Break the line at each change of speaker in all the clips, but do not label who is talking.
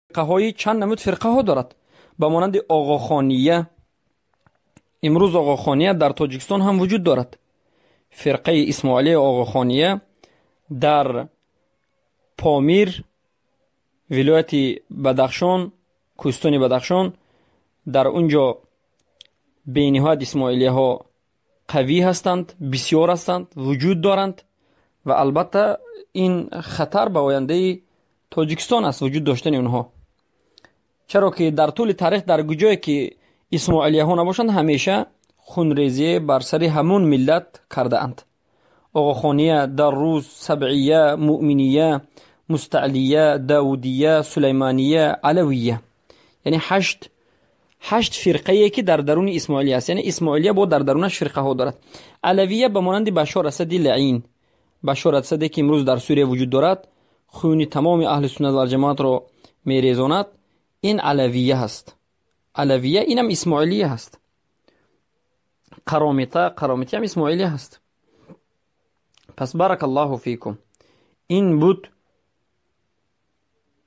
Фирқаҳои чанд намуд фирқаҳо дорад, ба монанди Оғохония. Имрӯз Оғохония дар Тоҷикистон ҳам вуҷуд дорад. Фирқаи Исмоилияи Оғохония дар Помир, вилояти Бадахшон, кӯҳистони Бадахшон, дар он ҷо бениҳоят исмоилияҳо қавӣ ҳастанд, бисёр ҳастанд, вуҷуд доранд ва албатта ин хатар ба ояндаи Тоҷикистон аст, вуҷуд доштани онҳо. Чаро ки дар тӯли таърих дар куҷое ки исмоилияҳо набошанд, ҳамеша хунрезие бар сари ҳамун миллат кардаанд. Оғохония, Даррӯз, Сабъия, Муъминия, Мустаълия, Давудия, Сулаймания, Алавия, яъне ҳашт фирқае ки дар даруни исмоилия аст. Яъне исмоилия бо дар дарунаш фирқаҳо дорад. Алавия ба монанди Башор Асади лаин, Башор Асаде ки имрӯз дар Сурия вуҷуд дорад, хуни тамоми аҳли суннат вал ҷамоатро мерезонад, ин алавия ҳаст. Алавия инам исмоилия ҳаст. Қаромита, қаромитиям исмоилия ҳаст. Пас баракаллоҳу фикум. Ин буд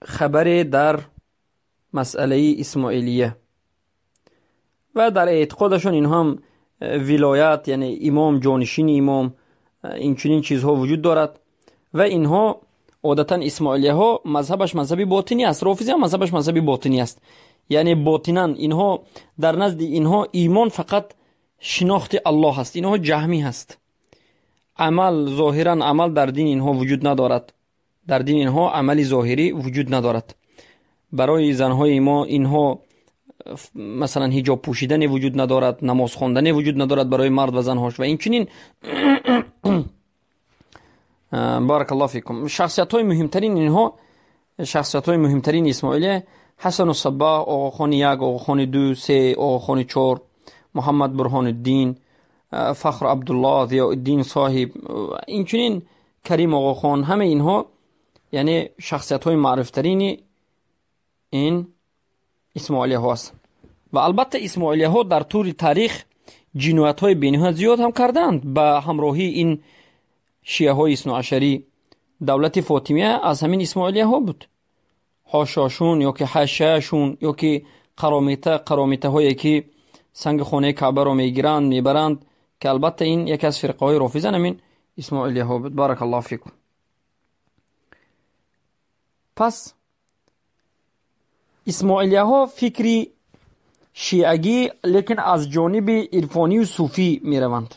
хабаре дар масъалаи исмоилия ва дар эътиқодашон инҳо ҳам вилоят, яъне имом, ҷонишини имом, инчунин чизҳо вуҷуд дорад ва инҳо одатан исмоилияҳо мазҳабаш мазҳаби ботинӣ аст, рофизӣ ҳам мазҳабаш мазҳаби ботинӣ аст. Яъне ботинан инҳо, дар назди инҳо имон фақат шинохти Аллоҳ аст. Инҳо ҷаҳмӣ ҳаст. Амал, зоҳиран амал дар дини инҳо вуҷуд надорад. Дар дини инҳо амали зоҳирӣ вуҷуд надорад. Барои занҳои мо инҳо масалан ҳиҷоб пӯшидане вуҷуд надорад, намоз хондане вуҷуд надорад барои мард ва занҳош ва инчунин. Баракаллоҳу фикум. Шахсиятҳои муҳимтарин инҳо, шахсиятҳои муҳимтарини исмоилия Ҳасану Саббаҳ, Оғохони як, Оғохони ду, се, Оғохони чор, Муҳаммад Бурҳонуддин, Фахр Абдуллоҳ, Зиёиддин соҳиб, инчунин Карим Оғохон, ҳамаи инҳо яъне шахсиятҳои маъруфтарини ин исмоилияҳо ҳастанд. Ва албатта исмоилияҳо дар тӯли таърих ҷиноятҳои бениҳоят зиёд ҳам кардаанд ба ҳамроҳии ин шиаҳои исноашарӣ. Давлати Фотимия аз ҳамин исмоилияҳо буд. Ҳошошун ё ки ҳашашун ё ки қаромита, қаромитаҳое ки санги хонаи Каъбаро мегиранд, мебаранд, ки албатта ин яке аз фирқаҳои рофизан ҳамин исмоилияҳо буд. Баракаллоҳу фикум. Пас исмоилияҳо фикри шиагӣ, лекин аз ҷониби ирфонию суфӣ мераванд.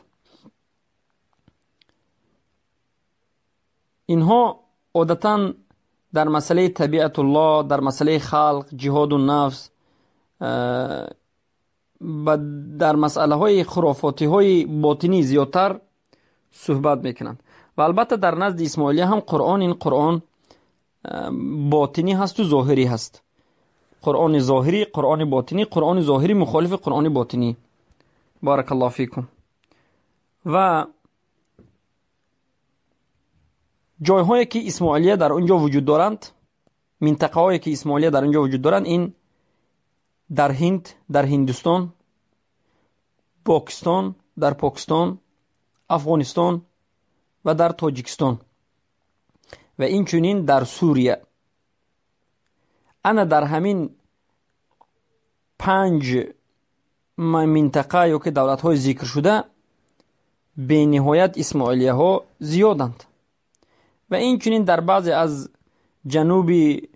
Инҳо одатан дар масъалаи табиатуллоҳ, дар масъалаи халқ, ҷиҳоду нафс ва дар масъалаҳои хурофотиҳои ботинӣ зиёдтар суҳбат мекунанд. Ва албатта дар назди исмоилия ҳам Қуръон, ин Қуръон ботинӣ ҳасту зоҳирӣ ҳаст. Қуръони зоҳирӣ, Қуръони ботинӣ, Қуръони зоҳирӣ мухолифи Қуръони ботинӣ. Баракаллоҳу фикум. Ва ҷойҳое ки исмоилия дар он ҷо вуҷуд доранд, минтақаҳое ки исмоилия дар он ҷо вуҷуд доранд, ин дар Ҳинд, дар Ҳиндустон, Покистон, дар Покистон, Афғонистон ва дар Тоҷикистон ва инчунин дар Сурия. Ана дар ҳамин панҷ минтақа ё ки давлатҳои зикршуда бениҳоят исмоилияҳо зиёданд. Ва инчунин дар баъзе аз ҷануби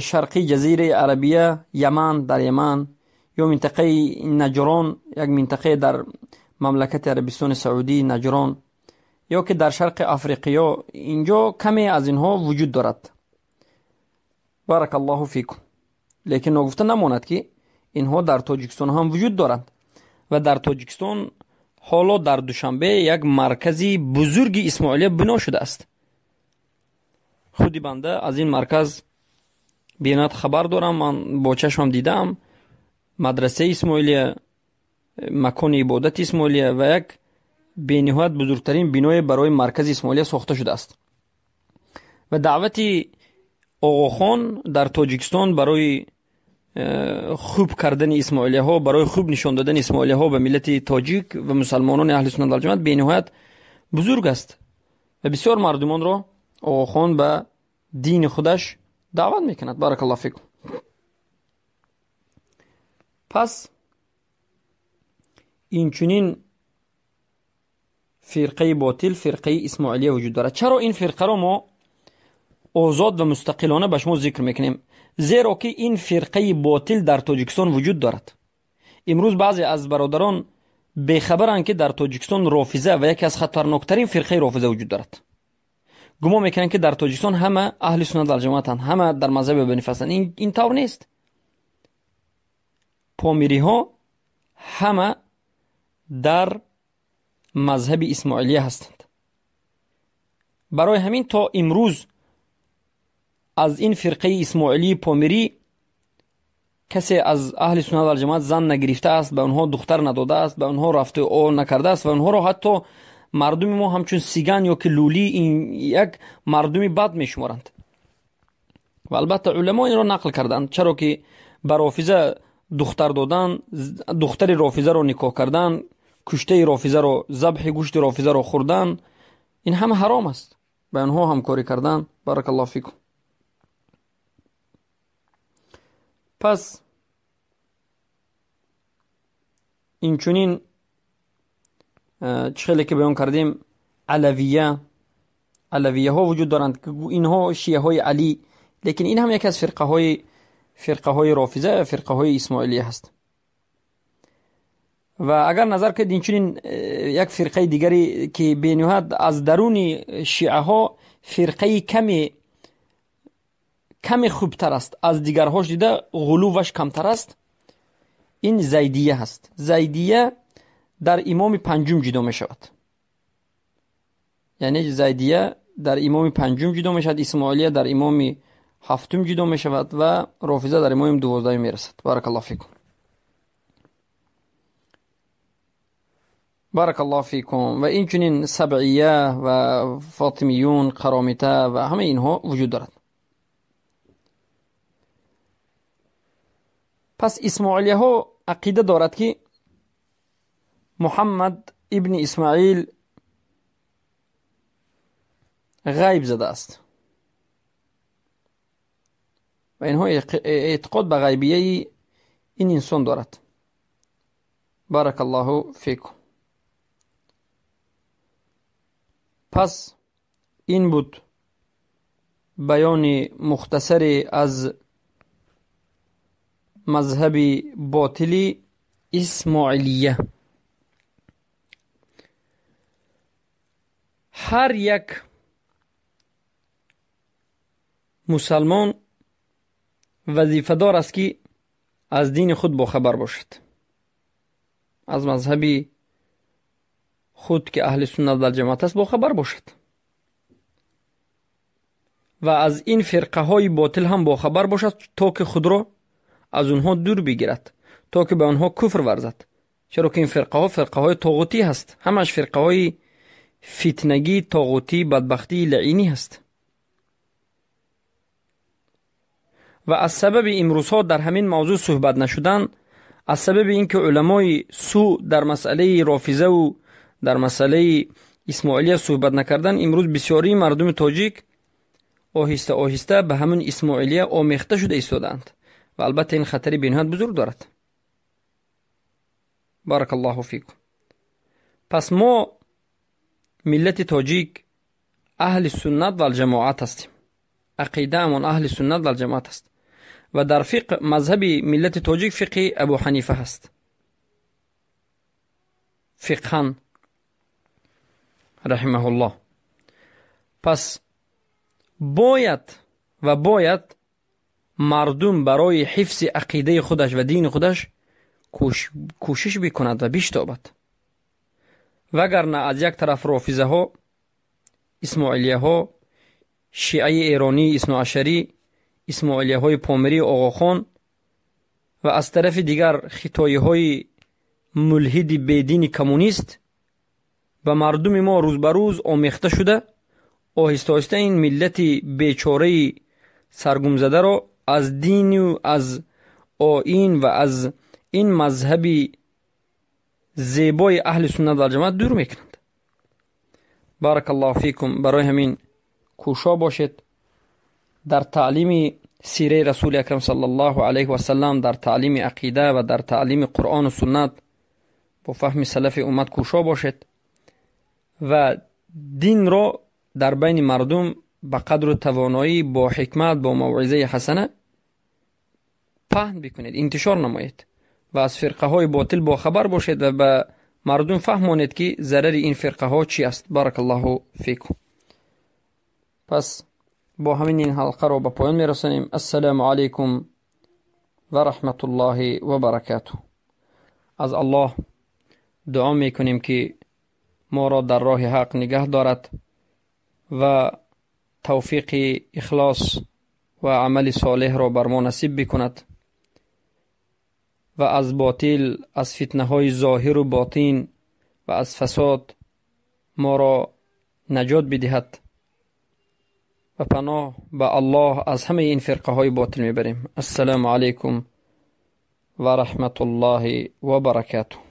шарқии ҷазираи Арабия, Яман, дар Яман ё минтақаи Наҷрон, як минтақае дар мамлакати Арабистони Саудӣ, Наҷрон, ё ки дар шарқи Африқиё, инҷо каме аз инҳо вуҷуд дорад. Баракаллоҳу фикум. Лекин ногуфта намонад ки инҳо дар Тоҷикистон ҳам вуҷуд доранд ва дар Тоҷикистон ҳоло дар Душанбе як маркази бузурги исмоилия бино шудааст. Худи банда аз ин марказ бениҳоят хабар дорам, ман бо чашмам дидаам. Мадрасаи исмоилия, макони ибодати исмоилия ва як бениҳоят бузургтарин биное барои маркази исмоилия сохта шудааст. Ва даъвати Оғохон дар Тоҷикистон барои хуб кардани исмоилияҳо, барои хуб нишон додани исмоилияҳо ба миллати тоҷик ва мусалмонони аҳли суннат вал ҷамоат бениҳоят бузург аст ва бисёр мардумонро Оғохон ба дини худаш даъват мекунад. Баракаллоҳу фикум. Пас инчунин фирқаи ботил, фирқаи исмоилия вуҷуд дорад. Чаро ин фирқаро мо озод ва мустақилона ба шумо зикр мекунем? Зеро ки ин фирқаи ботил дар Тоҷикистон вуҷуд дорад. Имрӯз баъзе аз бародарон бехабаранд, ки дар Тоҷикистон рофиза ва яке аз хатарноктарин фирқаи рофиза вуҷуд дорад. Гумон мекунанд, ки дар Тоҷикистон ҳама аҳли суннат валҷамоатанд, ҳама дар мазҳаби Абу Ҳанифа ҳастанд. Ин тавр нест. Помириҳо ҳама дар мазҳаби исмоилия ҳастанд. Барои ҳамин то имрӯз аз ин фирқаи исмоилии помирӣ касе аз аҳли суннат валҷамоат зан нагирифтааст, ба онҳо духтар надодааст, ба онҳо рафту о накардааст ва онҳоро ҳатто мардуми мо ҳамчун сиган ё ки лулӣ, ин як мардуми бад мешуморанд. Ва албатта уламо инро нақл карданд, чаро ки ба рофиза духтар додан, духтари рофизаро никоҳ кардан, куштаи рофизаро, забҳи гӯшти рофизаро хӯрдан, ин ҳама ҳаром аст. Ба онҳо ҳамкорӣ кардан. Баракаллоҳу фикум. Пас инчунин чӣ хеле ки баён кардем, алавия, алавияҳо вуҷуд доранд, ки инҳо шиаҳои Алӣ, лекин ин ҳам яке аз фирқаҳои рофиза, фирқаҳои исмоилия ҳаст. Ва агар назар кунед, инчунин як фирқаи дигаре ки бениҳоят аз даруни шиаҳо фирқаи каме хубтар аст, аз дигарҳош дида ғулуваш камтар аст, ин зайдия ҳаст. Зайдия дар имоми панҷум ҷудо мешавад. Яъне зайдия дар имоми панҷум ҷудо мешавад, исмоилия дар имоми ҳафтум ҷудо мешавад ва рофиза дар имоми дувоздаҳум мерасад. Баракаллоҳу фикум. Баракаллоҳу фикум. Ва инчунин сабъия ва фотимиюн, қаромита ва ҳамаи инҳо вуҷуд дорад. Пас исмоилияҳо ақида дорад, ки Муҳаммад ибни Исмоил ғайб задааст ва инҳо эътиқод ба ғайбияи ин инсон дорад. Баракаллоҳу фикум. Пас ин буд баёни мухтасаре аз мазҳаби ботили исмоилия. Ҳар як мусалмон вазифадор аст, ки аз дини худ бохабар бошад, аз мазҳаби худ, ки аҳли суннат валҷамоат аст, бохабар бошад ва аз ин фирқаҳои ботил ҳам бохабар бошад, то ки худро аз онҳо дур бигирад, то ки ба онҳо куфр варзад. Чаро ки ин фирқаҳо фирқаҳои тоғутӣ ҳаст, ҳамаш фирқаҳои фитнагӣ, тоғутӣ, бадбахтии лаинӣ ҳаст. Ва аз сабаби имрӯзҳо дар ҳамин мавзӯъ суҳбат нашудан, аз сабаби ин ки уламои сӯ дар масъалаи рофизаву дар масъалаи исмоилия суҳбат накардан, имрӯз бисёрии мардуми тоҷик оҳиста оҳиста ба ҳамин исмоилия омехта шуда истодаанд ва албатта ин хатари бениҳоят бузург дорад. Баракаллоҳу фикум. Пас мо миллати тоҷик аҳли суннат валҷамоат ҳастем. Ақидаамон аҳли суннат валҷамоат аст ва дар фиқҳ мазҳаби миллати тоҷик фиқҳи Абу Ҳанифа ҳаст. Фиқҳан раҳимаҳуллоҳ. Пас бояд ва бояд мардум барои ҳифзи ақидаи худаш ва дини худаш кӯшиш бикунад ва биштобад. Вагарна аз як тараф рофизаҳо, исмоилияҳо, шиаи эронии исноашарӣ, исмоилияҳои помирии Оғохон ва аз тарафи дигар хитоиҳои мулҳиди бедини коммунист ба мардуми мо рӯз ба рӯз омехта шуда, оҳиста оҳиста ин миллати бечораи саргумзадаро аз дину аз оин ва аз ин мазҳаби зебои аҳли суннат валҷамоат дур мекунанд. Баракаллоҳу фикум. Барои ҳамин кӯшо бошед дар таълими сираи Расули Акрам саллаллоҳу алайҳи васаллам, дар таълими ақида ва дар таълими Қуръону суннат бо фаҳми салафи уммат кӯшо бошед ва динро дар байни мардум ба қадру тавоноӣ, бо ҳикмат, бо мавъизаи ҳасана паҳн бикунед, интишор намоед ва аз фирқаҳои ботил бохабар бошед ва ба мардум фаҳмонед, ки зарари ин фирқаҳо чи аст. Баракаллоҳу фикум. Пас бо ҳамин ин ҳалқаро ба поён мерасонем. Ассалому алайкум ва раҳматуллоҳи ва баракатуҳ. Аз Аллоҳ дуо мекунем, ки моро дар роҳи ҳақ нигаҳ дорад ва тавфиқи ихлос ва амали солеҳро бар мо насиб бикунад ва аз ботил, аз фитнаҳои зоҳиру ботин ва аз фасод моро наҷот бидиҳад ва паноҳ ба Аллоҳ аз ҳамаи ин фирқаҳои ботил мебарем. Ассалому алайкум ва раҳматуллоҳи ва баракатуҳ.